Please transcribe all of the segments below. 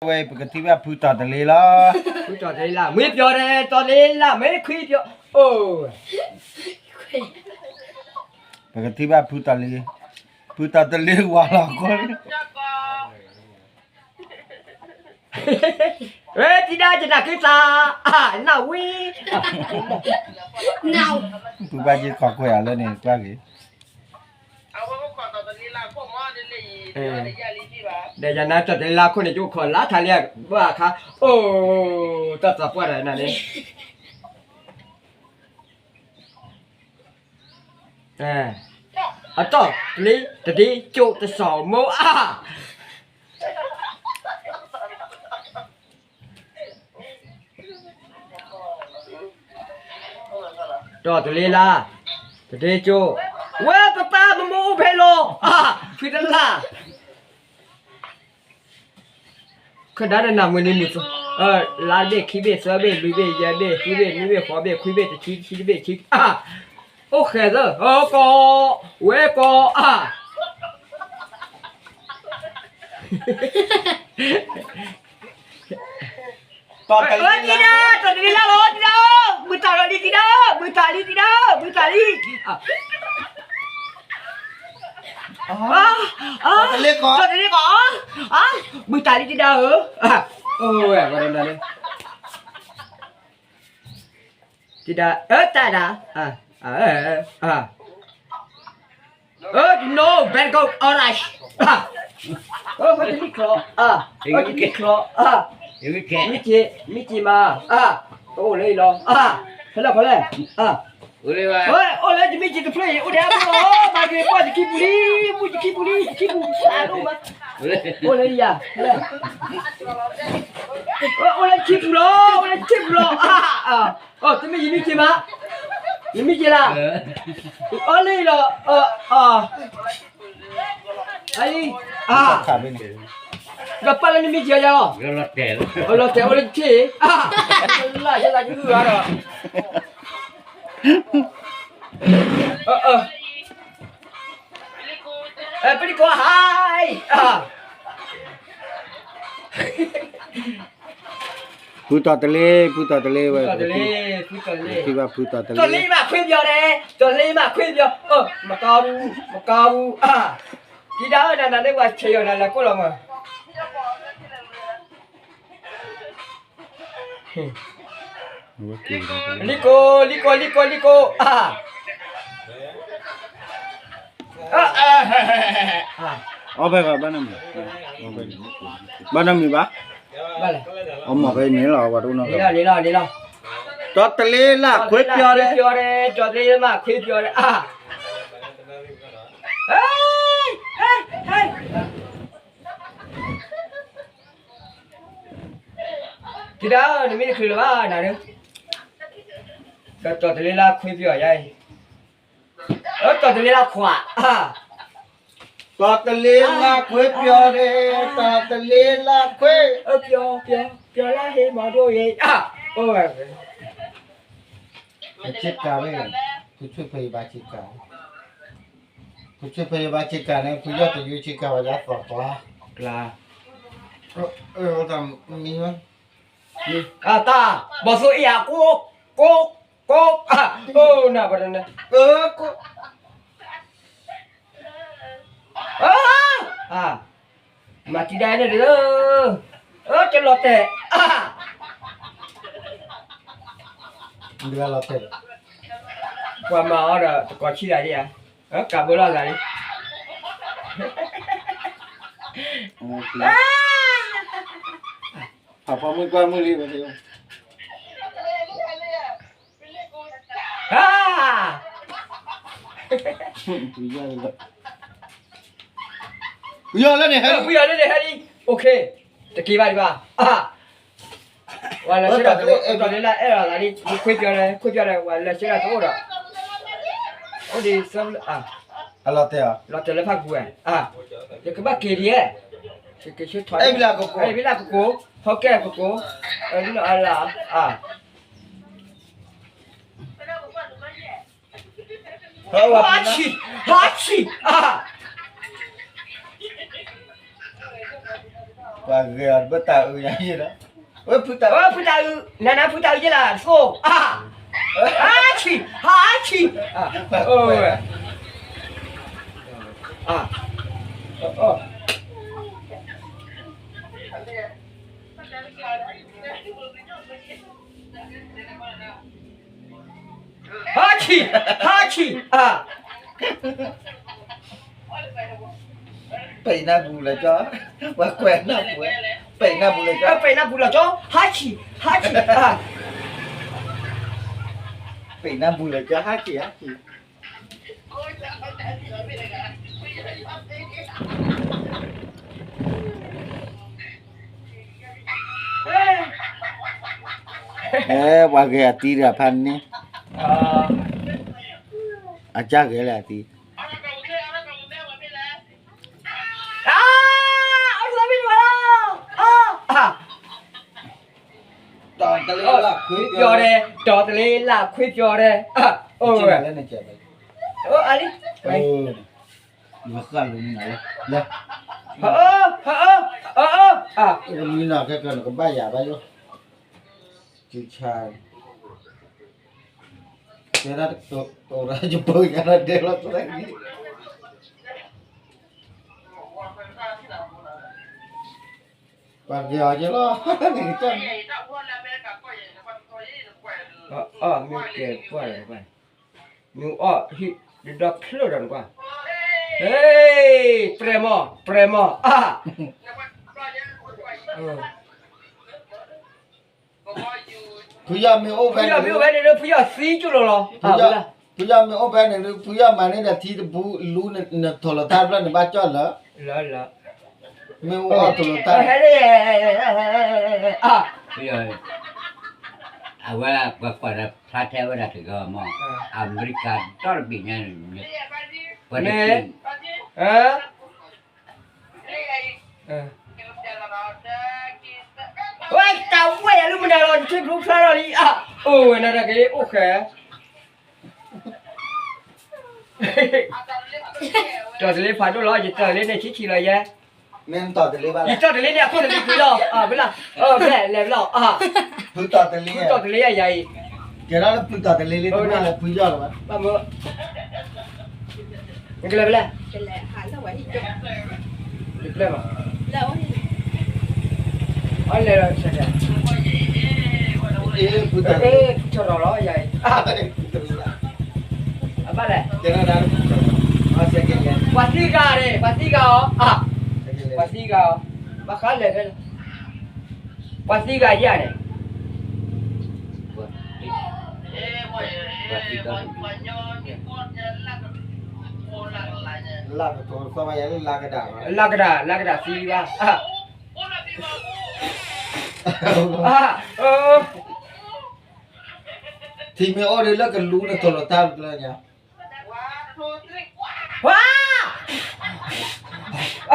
ဝဲ ပကထံၣ်ဘၣ်ဖုတီၤတလ့လီၤ. ဖုတီၤတလ့လၢ မ့ၢ်ပျီၤဒီး တီၤတလ့လၢ မ့ၢ်ခွံပျီၤ, အိၣ်, ပကထံၣ်ဘၣ်ဖုတီၤလ့, ဖုတီၤတလ့ဝါလီၤခီ, ဝဲ တံၤဒါ ယနၢ်က့ၤသး, နၢ်ဝံၤ, ဖုဘၣ်ယ့ၢ်ခီခွဲးအီၤလၢန့ၣ် ကွၢ်က့ၤ ဒီးယနၢ်တီၤတလ့လၢခိၣ်န့ၣ် ယအိၣ်ခိးလၢထးလံဘၣ်အခါ, အိၣ်, တၢ်သးပှၢ်တၢ်နၤန့ၣ်, အတီၢ်တလ့ တဒ့ကၠိတစီၤမိၢ်အါ တီၤတလ့လၢ, တဒ့ကၠိ, ဝဲပပၢ်မမိၢ်အိၣ်ဖဲလီၤ, ဖုတလၢ်, ခဒၣ်ဒီးနၤမုၢ်နံၤမုၢ်သီ, လါဘ့ၣ်ခံဘ့ၣ်သၢဘ့ၣ်လွံၢ်ဘ့ၣ်ယဲၢ်ဘ့ၣ်ဃုဘ့ၣ်နွံဘ့ၣ်ဃိးဘ့ၣ်ခွံဘ့ၣ်တဆံတဆံတဘ့ၣ်ဆံ, အိၣ်ဃဲၤသၢ, ကီ, ဝဲကီ, တီၤတလ့လၢ, တီၤတလ့လၢလီၤ တံၤဒါဧၢ, ဘုတၢ်လီၤလံတံၤဒါဧၢ, ဘုတၢ်လံတံၤဒါဧၢ, ဘုတၢ်လံ, တီၤတလ့ကီ, တီၤတလ့ကီ, ဘုတၢ်လံတံၤဒါဧၢ, တံၤဒါ, တၢ်ဒါ, နဘဲကီအီရၣ်, တလံချီ, တလံချီ, မ့ၢ်က့ၤ, မ့ၢ်က့ၤမး, တအိၣ်လၢအံၤလီၤ, ဖဲလဲၣ်ဖဲလဲၣ်, အိၣ်လၢယမ့ၢ်က့ၤတဖျၢၣ်အံၤ အိၣ်ဒဲးအဖိလီၤ, မၤက့ၤပှၢ်ယခံပူၤလံ, ပူၤယခံပူၤလံ, ယခံပူၤဆးဒိၣ်မး, အိၣ်လၢယၤ, အိၣ်လၢယခံပူၤလီၤ, အိၣ်လၢယခံပူၤလီၤ, တမ့ၢ်ယမ့ၢ်က့ၤမး, ယမ့ၢ်က့ၤလၢ, အီၣ်လၢအံၤလီၤ, အံၤ, ဒီးပာ်လၢနမ့ၢ်က့ၤယၤလီၤ, လီၤတဲာ်အိၣ်လၢယထံၣ်, လၢယသးကဟုၣ်ဂၤဒီး ပလံၤကိးဟါအံၤ, ဖုတီၤတလ့, ဖုတီၤတလ့ဝဲ, ဖုတီၤတလ့, ဖုတီၤတလ့, တီၤလ့မးခွံပျီၤန့ၣ်, တီၤလ့မးခွံပျီၤ, မကါဘူး, မကါဘူး, တံၤဒါဧၢ နၤနၤန့ၣ် ပှၤဆဲးယီၤနၤလၢကိၣ်လီၤမး လံကိး, လံကိး, လံကိး, လံကိး, အါ, အီၣ်ဖဲဘၣ်နမုာ်, ဘၣ်နမုာ်ဘၣ်, အီၣ်မ့ၢ်ဖဲန့ၣ်လီၤ, ပှၤတအိၣ်နီတဂၤ, တီၤတလ့လၢခွံပျီၤဒီး, တီၤတလ့လၢမးခွံပျီၤဒီး, အါ, တံၤဒါဧၢ နမ့ၢ်တချုးလၢၤဘၣ်နၤ, ဒီးတီၤတလ့လၢခွံပျီၤယါအံၤ, တီၤတလ့လၢခွါ, တီၤတလ့လၢခွံပျီၤန့ၣ်, တီၤတလ့လၢခွံ, ပျီၤ, ပျီၤ, ပျီၤလၢဟ့ၣ်မၤဒိၣ်ဂ့ၤ, အိၣ်, ပဆ့ကၤဝဲ, ဖုဆိၣ်ဖဲယဘၣ်ဆ့ကၤ, ဖုဆိၣ်ဖဲယဘၣ်ဆ့ကၤန့ၣ် ဖုယီၢ်တယုၢ်ဆ့ကၤဝဲဒၣ်သီကျါ, ကျါ, တၢ်, ဘီၣ်သိၣ်အ့ၣ်ဧါ, ကိး, ကိး, ကိး, အိၣ်နၤပှၤတနၤ, မၤတံၤဒါန့ၣ်ဒီး, တလီၤတဲာ်, ပှၤမၤအီၤဒီးတကိးဆံဂၤဒံးဧါ, ကးဘၢလီၤသးလံ, ဖးဖီမုၢ်ကွၢ်မုၢ်လံ, ပယီၤလၢန့ၣ်ဟဲလံ, ပယီၤလၢန့ၣ်ဟဲလံ, အိၣ်ခ့, တက့ၤဘၣ်ဒံးဘၣ်, ဝဲလဲၤဆှၢဒီးတအိၣ်, တီၤတလ့လၢအဲၣ်လီၤသးလံ, ခွံပျီၤဒီး, ခွံပျီၤဒီး ဝဲလဲၤဆှၢဒီးတအိၣ်ဒီး, အိၣ်ဒံးသၢ, လီၤတဲာ်လၢဖးပူၤဝဲ, ယကဘၣ်က့ၤဒံးဧဲ, ယကဆှၢထီၣ်, အဲၣ်ဘံလၢကကိး, ဟီၣ်ကဲကကိး, လၢအလၢ, ဟါဆံ, ဟါဆံ, အါ, ပ ပှၤဂဲၤအီၤတဘၣ်တၢ်အုးညါယဲဒီး, ဝဲဖုတၢ်အုး, ဖုတၢ်အုး, နၤနၤဖုတၢ်အုးယဲလၢအသိ, ဟါဆံၣ်, ဟါဆံၣ်, ဟါဆံၣ်, ဟါဆံၣ်, ပံးနၢ်ပူၤလၢကၠီ, ပှၤကွဲးနၢ်ပူၤ, ပံးနၢ်ပူၤလၢကၠီ, ပံးနၢ်ပူၤလၢကၠီ, ဟါဆံၣ်, ဟါဆံၣ်, ပံးနၢ်ပူၤလၢကၠီ, ဟါဆံၣ်, ဟါဆံၣ်. ပှၤဂဲၤအတံၤတဂၤဖးန့ၣ်, အကၢ်ဂဲၤလၢအတံၤ, တီၤတလ့လၢခွ့ပျီၢ်ဒဲး, တီၤတလ့လၢခွ့ပျီၢ်ဒဲး, အိၣ်ဝဲ, အိၣ်အါလံ, ဃၣ်လံ, လၢ, ဟၢအၢ, ဟၢအၢ, ဟၢအၢ, နကဘၣ်ယၤဘၣ်ယိၣ်, ကဆါ, တဲဒၣ်တကတိၤရၢ်ယပၢယၤဒီးဒဲးလီၤတၢ်ဂ့ၢ် ပှၤက့ၤအီၤက့ၤလီၤ, နကစၢ်န့ၣ်, အီၣ်မ့ၢ်ကဲပှၢ်လၢၤကွၢ်, မ့ၢ်အီၣ်ဟံၣ်, ဒီးချၢၣ်ဒီးနကွၢ်, ဟ့ၣ်, ပြဲမီၢ်, ပြဲမီၢ်, အါ, ဖုယီၢ်မ့ၢ်အိၣ်ဖဲန့ၣ်, ဖုယီၢ်သံကၠိၣ်လီၤလီၤ, ဖုယီၢ်မ့ၢ်အိၣ်ဖဲန့ၣ်, ဖုယီၢ်မၤန့ၢ်ဒီးထံတဘူးလူနထိၣ်လီၤတၢ်တဖျၢၣ်န့ၣ်ဘၣ်ကၠီၣ်လၢ, မ့ၢ်အိၣ်အီၣ်ထိၣ်လီၤတၢ်, အဝဲပှၤကွၢ်ဒီးဖျါထဲဝဲဒၣ်တဂၤမီၢ်, အမဲရကၤဒီတဘ့ၣ်ညါန့ၣ်, ပှၤတ, ဝဲတၢ်ဝဲၢ်ယၤလၢမနုၤလီၤ နထံဖျိဖျါလီၤလံ, အါ, အိၣ်ဝဲနၤတၢ်က့ၤအိၣ်ဃဲ, တီၢ်တလ့ဖးဒိၣ်လီၤ, ယတီၢ်တလ့န့ၣ်ဆံးဆံးလီၤယဲ, ယတီၢ်တလ့န့ၣ်အခိၣ်တလ့ကွံာ်လီၤ, ဘၣ်လၢ, ဖဲလဲၣ်ဘၣ်လီၤ, ဖုတီၢ်တလ့ယၤအံၤ, ကဲဒၣ်လၢဖုတီၢ်တလ့လံ, တမ့ၢ်လၢဖုယီၢ်လီၤဘၣ်, ဘၣ်မၢ နကလဲၤဖဲလဲၣ်, နကလဲၤဘၣ်, အလဲၤဒီး, ဆီၣ်ထီၣ်လီၤယၤအံၤ, အဘၣ်လဲၣ်, ပှၤသံဂၤန့ၣ်, ပှၤသံဂၤအီၤ, ပှၤသံဂၤအီၤ, ဘၣ်ဃးလဲၤဖဲလဲၣ်, ပှၤသံဂၤယၤန့ၣ် လၢကဒၣ်, လၢကဒၣ်သံဘၣ်, ထံမ့ၢ်အိၣ်ဒီးလၢကလူနထိၣ်လီၤတၢ်တဖျၢၣ်ညါ, ဝ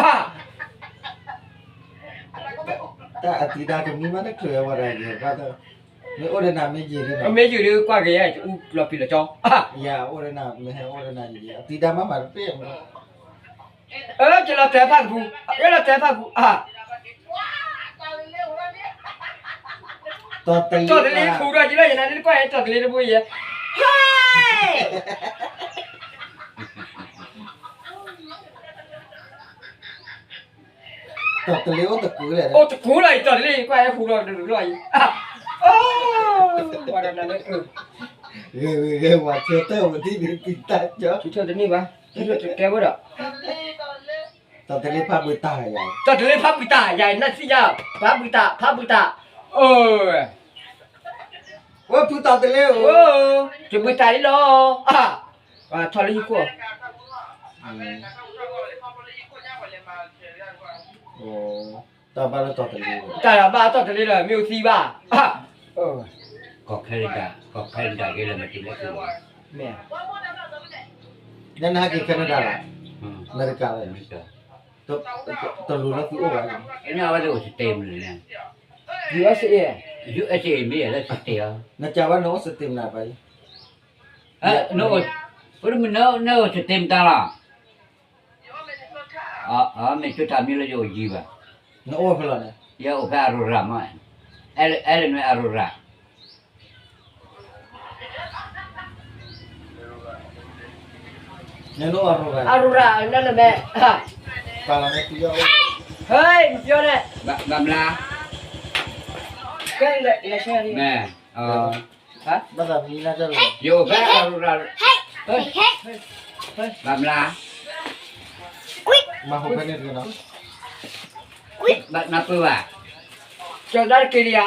ါ, တၢ်အတံၤဒါကမံမးတချုးဝဲဒၣ်ယဲၢ်ဘၣ်, မ့ၢ်အိၣ်ဒီးနၤမ့ၢ်ယံာ်ဒီး, မ့ၢ်ယံာ်ဒီးကွၢ်က့ၤယၤ ယအူလီၤပံာ်လီၤကၠီ, ယၤအိၣ်ဒီးနၤမ့ၢ်ဟဲအိၣ်ဒီးနၤယံာ်ယံာ် အတံၤဒါမးမးတပ့ၢ်, အၢ ကလီၤတဲာ်ဖးကပူၤ, ကလီၤတဲာ်ဖးကပူၤ, အါ, တီၢ်တလ့, တီၢ်တလ့တခူဒီးယလီၤယနၤန့ၣ်တကွၢ်ဟဲတီၢ်တလ့တဘိယဲၢ်, ဟဲ တီၢ်တလ့အိၣ်တကူလၢၤ, အိၣ်တကူလၢၤအံၤ တီၢ်တလ့ကွၢ်ဟဲဟူလီၤတလီၤအံၤ, အါ, ဝဲဒၣ်နၤလၢ, ဂ့ၤဂ့ၤဂ့ၤ ဝၤဆၢထၢၣ်ဝဲဒ်န့ၣ် တံၤတၢ်ကၠီ, ဆူထၢၣ်တန့ၢ်ဘၣ်, ဆူထၢၣ်တကဲဝဲဒီး, တီၢ်တလ့ဖးဘုးတၢ်ယၤ, တီၢ်တလ့ဖးဘုးတၢ်ယၤ နသံယၤ, ဖးဘုးတၢ် ဖးဘုးတၢ်, အိၣ်, ဝဲဖုတီၢ်တလ့ဧၢ, တဘုးတၢ်လံလီၤ, အါ, ထီၣ်လၢဟံၣ်ခိၣ် တၢ်ဘၣ်လၢတီၢ်တလ့, တၢ်ဘၣ်တီၢ်တလ့လၢမ့ၢ်အိၣ်သံဘၣ်, ကီၢ်ခဲနဒၤ, ကီၢ်ခဲနဒၤက့ၤလၢမတၤလဲၣ်, မ့ၢ်, နဟဲက့ၤခဲနဒၤလီၤ, အမဲရကၤလီၤ, တလိၣ်လၢသုအိၣ်ဘၣ်, အဝဲသ့ၣ်အိၣ် state မနုၤလဲၣ်, USA, USA မ့ၢ်လၢ state ဧါ, နကးဝဲနအိၣ် state မနုၤဘၣ်, နအိၣ် state မတၤလီၤ, Minnesota မ့ၢ်လၢယအိၣ်ယံၤဘၣ်, နအိၣ်ဖဲလဲၣ်န့ၣ်, ယအိၣ်ဖဲအရိရၣ်မး, အဲၣ်လၢနွံအရိရၣ်, နအိၣ်အရိရၣ်, အရိရၣ်န့ၣ်လၢမဲာ်, ဟဲ, မပြောနဲ့, ဘၣ်မလါ, ကဲလဲၤ, လဲၤဆဲ, မဲာ်, ဘၣ်သးမံနၤ, ယအိၣ်ဖဲအရိရၣ်, ဘၣ်မလါ, မၤဟိဖဲန့ၣ်တက့ၢ်နီၤ, ဘၣ်နၢ်ပၢၢ်ဘၣ်, ကၠီၤဒၣ်တက့ၢ်လံဧါ,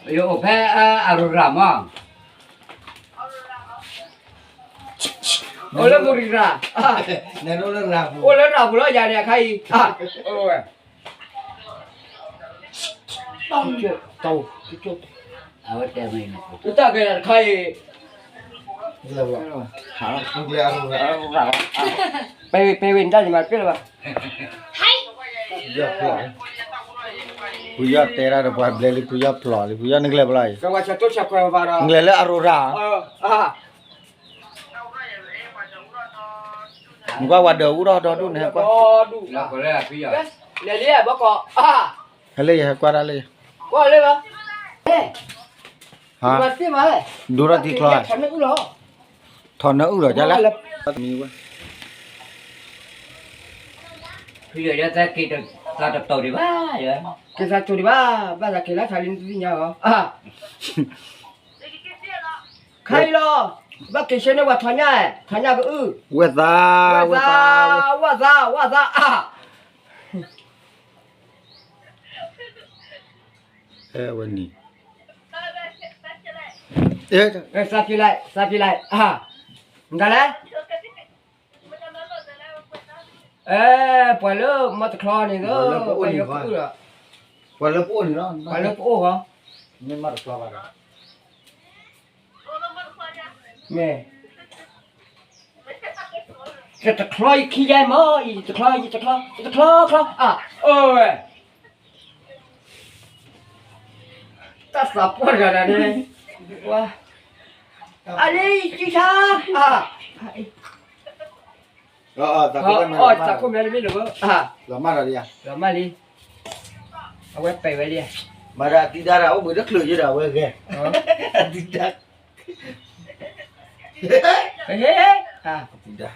ယအိၣ်ဖဲအရိရၣ်မး, အိၣ်လၢမူရံရၣ်, အိၣ်လၢရၣ်ပူၤလီၤ ယၤန့ၣ်အခါအံၤ, တၢ်ကဲတခါအံၤ, ပဲဝံၤ ပဲဝံၤ နတၢ်ညီမးတပ့ၢ်လၢၤဘၣ်, ဖုယီၢ်တဲဒၣ်ဒီးပှၤဘျဲလံ ဖုယီၢ်ဖျိးလံ ဖုယီၢ်နကလဲၤဘၣ်လီၤအံၤ, နကလဲၤလၢအရိရၣ်, နကွၢ်ဝဲဒီးအူထီၣ်ဒီဒူၣ်န့ၣ်, ဟဲလၢယဟဲကွၢ်တၢ်လၢယ, ဒူၣ်ထီၣ်ထံချီ, ထီၣ်နၢအုၣ်ဒီးကလဲၣ်, မံၤဝဲ, ဖုယီၢ်ယဲသးက့ၤသးတတီၤဒံးဘၣ်, က့ၤသးတီၤဒံးဘၣ်, ဘၣ်သးက့ၤလၢထးလံနတသ့ၣ်ညါအီၤ, ခါအံၤလီၤ, ဘၣ်က့ၤဆၢန့ၢ်ပှၤထီညၣ်, ထီညၣ်ကအုၣ်, ဝဲသး, ဝဲသး, ဝဲသး, ဝဲသး, အဲဝဲနံၤ, သးပ့ၤလဲၣ်, သးပ့ၤလဲၣ်, နတလဲၣ်, အဲ, ပှၤလၢမီတချီန့ၣ်, ပှၤလၢပအိၣ်န့ၣ်လီၤ, ပှၤလၢပအိၣ်ဃီ, မ့ၢ်မီတချီဘၣ်ဒီး, မ့ၢ် ယတချီယခံယဲမ့ၢ်အံၤ, ယတချီ, ယတချီ, ယတချီချီ, အဝဲ, တၢ်သးပှၢ်တဂၤဒၣ်န့ၣ်, အလံ ယဆါ, အီၣ် သးခိၣ်မဲတမ့ၢ်လၢၤဘၣ်, လီၤမၢ်လီၤလံ, လီၤမၢ်လံ, အဝဲပဲာ်ဝဲလံ, မၤဒီးအတံၤဒါဒီး အိၣ်ဘှံးတချုးယဲဒီး အဝဲဂဲၤ, အတံၤဒါ, တံၤဒါ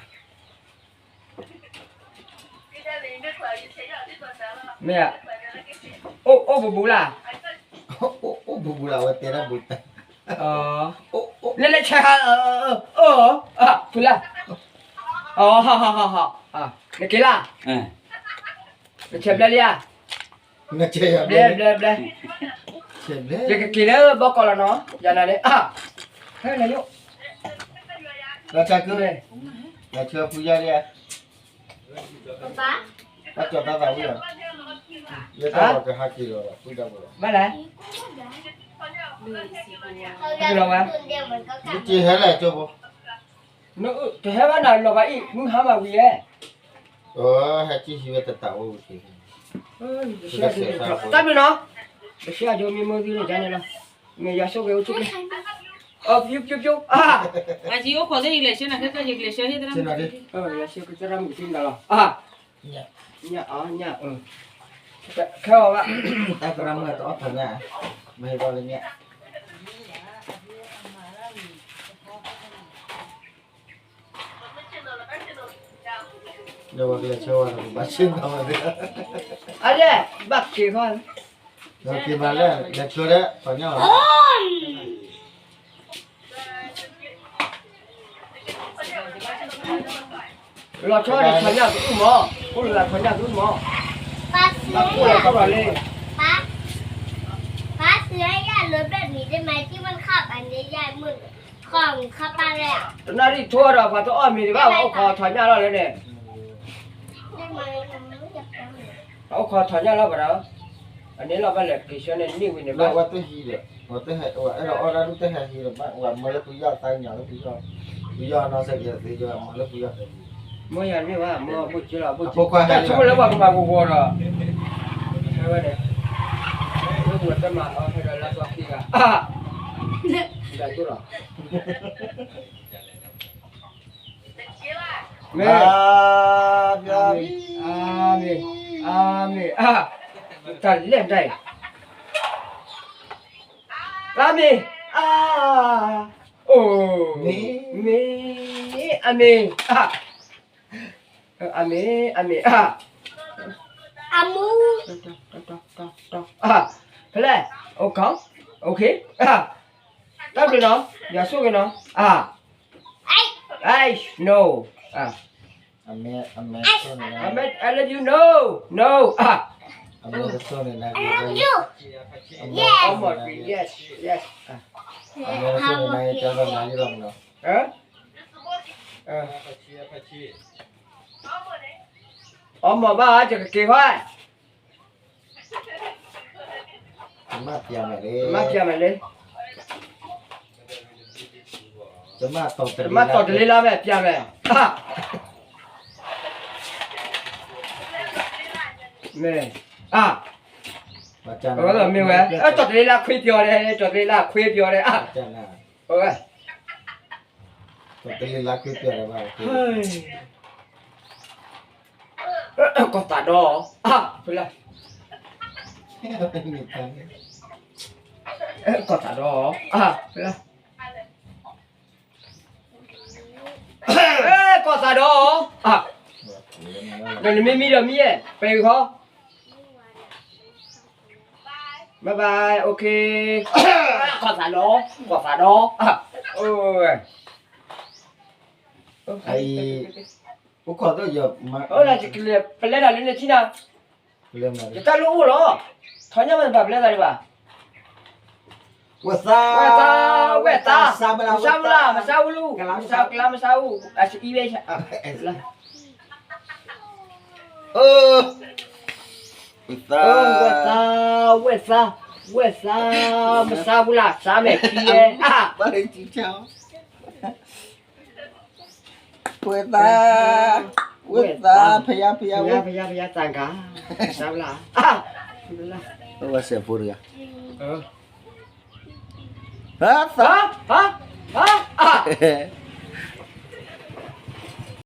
မ့ၢ်, အိၣ်ဘူးဘူးလၢ်, အိၣ်ဘူးဘူးလၢ် အဝဲတဲတၢ်ဘူးတၢ်, နလဲၤဆဲး, ဖုလၢ်, နက့ၤလၢ်, နဆဲးဘျဲလံဧါ, ဘျဲဘျဲဘျဲ, ယကက့ၤလၢဘီကီးလီၤနီၤ, ယၤနၤန့ၣ်, ဟဲနယိၣ်, လၢဆၢကု, လၢဆၢဖုယီၢ်လံဧါ, ဘၣ်ကၠီၤတၢ်သးဝံၣ်လီၤ, ယတၢ်လီၤကဟးက့ၤလီၤ, ဘၣ်လဲၣ်, လီၤဝဲ, ယက့ၤဟဲလဲၣ်ကၠိဖိ, တဟဲဘၣ်နၤလီၤဘၣ်အံၤ မုၢ်ဟါမးဝံၤဧါ, ဟဲက့ၤဟံးဝဲတတးအိၣ်, တၢ်မနုၤနီၤ, ပဆှၢအကၠိမ့ၢ်မုၢ်သံန့ၣ်ယါန့ၣ်လီၤ, မ့ၢ်ယွၤဆိၣ်ဂ့ၤအိၣ်ဆူၣ်ချ့, အၢ ပျိပျိပျိ, ယအိၣ်ခိးသ့ၣ်ယကလဲၤဆှၢနၤခဲကၢၢ် ယကလဲၤဆှၢဟ့ၣ်သရၣ်မုၣ်ကသံနၤလီၤ, ယဆှၢကသရၣ်မုၣ်ကသံနၤလီၤ, ညၣ်အီ ညၣ်အၢ, ခဲအီၤဘၣ်, တၢ်သရၣ်မုၣ်တအီၣ်ထီၣ်ညၣ်, မ့ၢ်ဟ့ၣ်ဘၣ်လၢညၣ် ဒီးဝဲကလဲၤဆှၢဝဲဒီး ဘၣ်ဆ့ၣ်နီၤဝဲ, အလဲၣ်, ဘၣ်က့ၤခီ, က့ၤမၤလဲၣ်, လဲၤဆှၢဒီး ပှၤညီလီၤ, လီၤဆီဒီးထီၣ်ညၣ်ကအုၣ်မး, အိၣ်လၢလၢထီၣ်ညၣ်ကအုၣ်မး, ဘၣ်ကိၣ်လီၤထီၣ်လီၤလံ, ပၢ်စံးယၤလၢဘၣ်မံၤတမံၤ တံၢ်မ့ၢ်တခီပၤန့ၣ် ယဲမုၢ် တနၣ်ရံၣ်ထိဒီး ပှၤတအီၣ်မ့ၤဒံးဘၣ် ပှၤအိၣ်ခိးထီၣ်ညၣ်လီၤလၢန့ၣ်, ပှၤအိၣ်ခိးထီၣ်ညၣ်လီၤဘၣ်ဒီး, အန့ၣ်လီၤဘၣ်လဲၣ် က့ၤဆှၢန့ၣ်န့ၢ်ဝံၤန့ၣ်ဘၣ်, ဝဲအဲၣ်ဒိးအီၣ်ဒၣ်ဒူၣ်တဟဲဟံးဒီးဘၣ် ဝဲမၢလၢပယီၤသးကညီၤလၢပယီၤ, ပယီၤနီၢ်စဲးကဲးသ့ မၢလၢပယီၤသးကညီၤ, မ့ၢ်ယၤန့ၣ်ဘၣ် မၢဘိၣ်က့လီၤ ဘိၣ်က့ တၢ်ဆိကမိၣ်လၢပှၤကမၤကဝီၤဒီး, ဝဲန့ၣ်, ဝဲပှၤတမၤအီၤဟဲဒီးလၢသွၣ်ခံဂၤ, ဒ်သိးလီၤ. မ့ၢ်, အၤမ့ၣ်, အၤမ့ၣ်, အၤမ့ၣ်, အါ, တၢ်လဲၣ်တၢ်အံၤ, အၤမ့ၣ်, အါ, အိၣ်, မ့ၢ်, အၤမ့ၣ်, အါ, အၤမ့ၣ်, အၤမ့ၣ်, အါ, အမူ, အါ, ဖဲလဲၣ်, အိၣ်ခီ, အိၣ်ခ့, အါ, တၢ်ဘျုးနီၤ, ယွၤဆိၣ်ဂ့ၤနီၤ, အါ, အိၣ်, no, အါ, အမဲ, အမဲ, အမဲ, I love you, no, no, အါ, အမဲတဆိၣ်န့ၣ်နၤ, I love you, yes, yes, yes, အမဲတဆိၣ်န့ၣ်နၤ, အါ, အါ, အီမ့ၢ်ဘၣ် ယကက့ၤဃီ, မ့ၢ်ပျၢ်မးလၢ, မ့ၢ်ပျၢ်မးလၢ, မ့ၢ်တီၢ်တလ့လၢမဲာ် ပျၢ်မဲာ်, မ့ၢ်, အါ, မ့ၢ်ဝဲ, တီၢ်တလ့လၢခွ့ပျီၤဒဲး, တီၢ်တလ့လၢခွ့ပျီၤဒဲး, အဝဲ ကီၢ်သးဒီး, အါ, ဖဲလဲၣ်, ကီၢ်သးဒီး, အါ, ဖဲလဲၣ်, ကီၢ်သးဒီး, အါ, ဒီးနမ့ၢ်မံဒီးမံ, ပဲာ်ဂ့ၤခီ, bye bye, okay, ကီၢ်သးဒီး, ကီၢ်သးဒီး, အါ, အိၣ်, အိၣ်, ပလဲၤတၢ်လၢန့ၣ်ထံနၤ, ယတၢ်လၢအိၣ်လီၤ, ထီညါမ့ၢ်တဘၣ်ပလဲၤတၢ်ဒံးဘၣ်, ဝဲၢ်သး, ဝဲၢ်သး, ဝဲၢ်သး, မဆါဝူလၢ, မဆါဝူလၢ, မဆါဝူလၢ, မဆါဝူ, အစအံဝဲ, ဝဲၢ်သး, ဝဲၢ်သး, ဝဲၢ်သး, မဆါဝူလၢ စါမဲာ်ခံဝဲ, ဝဲၢ်သး, ဝဲၢ်သး, ဖယါ, ဖယါ, ဖယါ, ဖယါ, သးကါ, မဆါဝူလၢ, ဝဲၢ်စဲးဖိတဂၤ, ဟါ, ဟါ, ဟါ,